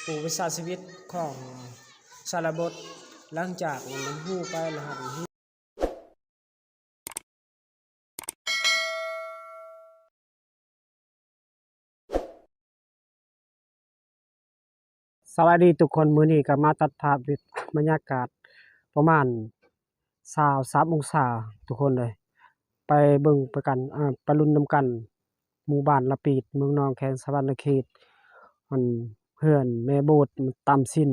ຜູ້ປະຊາຊີວິດຂອງສາລະບົດ ຫຼັງຈາກມັນຮູ້ໄປແລ້ວຫັ້ນ. ສະບາຍດີທຸກຄົນ, ມື້ນີ້ກໍມາຕັດພາບບັນຍາກາດປະມານຊາວສາມອົງສາທຸກຄົນເອີຍ. ໄປເບິ່ງໄປກັນ ເອີ ໄປລຸ້ນນຳກັນ ໝູ່ບ້ານລະປີດ ເມືອງນອງ ແຂວງສະຫວັນນະເຂດ. ອັນ ເຮືອນແມ່ໂບດ ມັນຕ່ຳສິ້ນ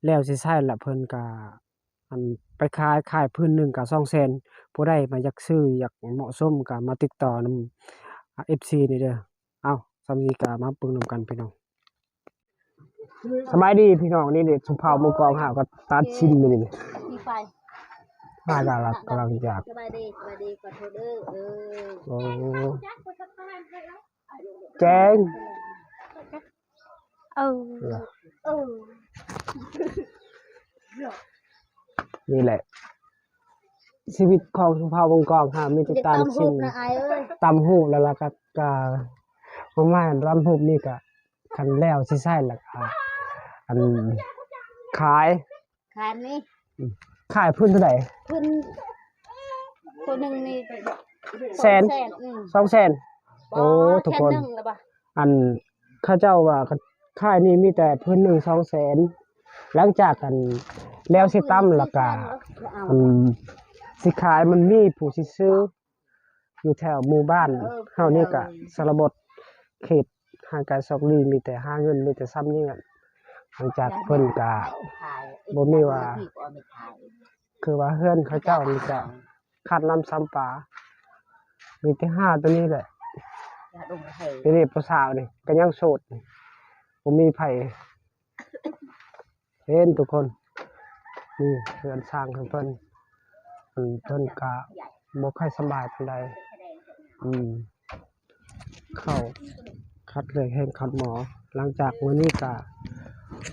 ແລ້ວຊິໃຊ້ລະ ເພິ່ນກະ ອັນ ໄປຂາຍ ຂາຍພື້ນໜຶ່ງກະສອງແສນ. ຜູ້ໃດມາຢາກຊື້ ຢາກເໝາະສົມກະມາຕິດຕໍ່ນຳ ອາ ເອັຟຊີນີ້ເດີ. ເອົ້າ ສ່ຳນີ້ກະມາເບິ່ງນຳກັນພີ່ນ້ອງ. ສະບາຍດີພີ່ນ້ອງ, ນີ້ເດ້ ຊຸມເຜົ່າເມືອງກອງ ເຮົາກໍຕັດຊິນມື້ນີ້. ມີໄຟ ມາກະລັກ ກຳລັງຈາກ. ສະບາຍດີ ສະບາຍດີ ຂໍໂທດເດີ. ເອີ ໂອ້ ແຈ້ງ ເອີ ເອີ ນີ້ແຫຼະ ຊີວິດຂອງຊົນເຜົ່າເມືອງກອງ ເຮົາມີແຕ່ຕຳຊິນ ຕຳຫູກ ແລ້ວລະກະ ກະປະມານຕຳຫູກນີ້ກະ ຄັນແລ້ວຊິໃຊ້ລະກະ ອັນ ຂາຍ ຂາຍນີ້ ອືມ ຂາຍພື້ນເທົ່າໃດ? ພື້ນ ຜູ້ໜຶ່ງນີ້ ແສນ ສອງແສນ ອືມ ສອງແສນ. ໂອ້ ທຸກຄົນ ອັນ ເຂົາເຈົ້າວ່າຂາຍນີ້ມີແຕ່ພື້ນໜຶ່ງສອງແສນ. ຫຼັງຈາກ ອັນ ແລ້ວຊິຕຳລະກະ ອັນ ຊິຂາຍ ມັນມີຜູ້ຊິຊື້ ຢູ່ແຖວໝູ່ບ້ານເຮົານີ້ກະ ຊະລະບົດ ເຂດຫ່າງໄກສອກຫຼີກ ມີແຕ່ຫາເງິນ ມີແຕ່ຊ່ຳນີ້. ຫຼັງຈາກເພິ່ນກະບໍ່ມີວ່າ ຄືວ່າເຮືອນເຂົາເຈົ້ານີ້ກະຂາດນ້ຳຊຳປາ ມີແຕ່ຫາໂຕນີ້ແຫຼະ. ທີນີ້ຜູ້ສາວນີ້ກະຍັງໂສດ ບໍ່ມີໃຜ ເຫັນທຸກຄົນ ນີ້ເຮືອນຊ່າງຂອງເພິ່ນ. ເພິ່ນ ເພິ່ນກະບໍ່ຄ່ອຍສະບາຍປານໃດ ອືມ ເຂົ້າຄັດເລືອດແຮງຄັດໝໍ. ຫຼັງຈາກມື້ນີ້ກະ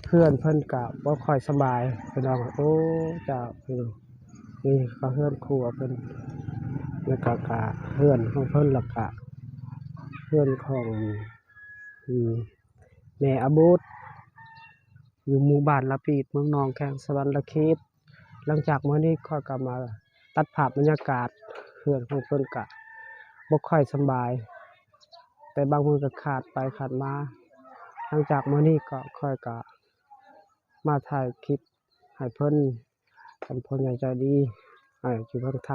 ເພື່ອນເພິ່ນກະບໍ່ຄ່ອຍສະບາຍ ພີ່ນ້ອງ. ໂອ້ ເຈົ້າ ນີ້ກໍເຮືອນຄົວເພິ່ນ ແລ້ວກະ ກະເຮືອນຂອງເພິ່ນ ແລ້ວກະເຮືອນຂອງ ອືມ ແມ່ອາບູດ ຢູ່ໝູ່ບ້ານລະປີດ ເມືອງນອງ ແຂວງສະຫວັນນະເຂດ. ຫຼັງຈາກມື້ນີ້ຂ້ອຍກໍມາຕັດພາບບັນຍາກາດ ເຮືອນຂອງເພິ່ນກະບໍ່ຄ່ອຍສະບາຍ ແຕ່ບາງມື້ກໍຂາດໄປຂາດມາ. ຫຼັງຈາກມື້ນີ້ກໍ ຂ້ອຍກໍມາຖ່າຍຄລິບໃຫ້ເພິ່ນ ທ່ານຜູ້ໃຫຍ່ໃຈດີ ໃຫ້ຢູ່ເມືອງໄທ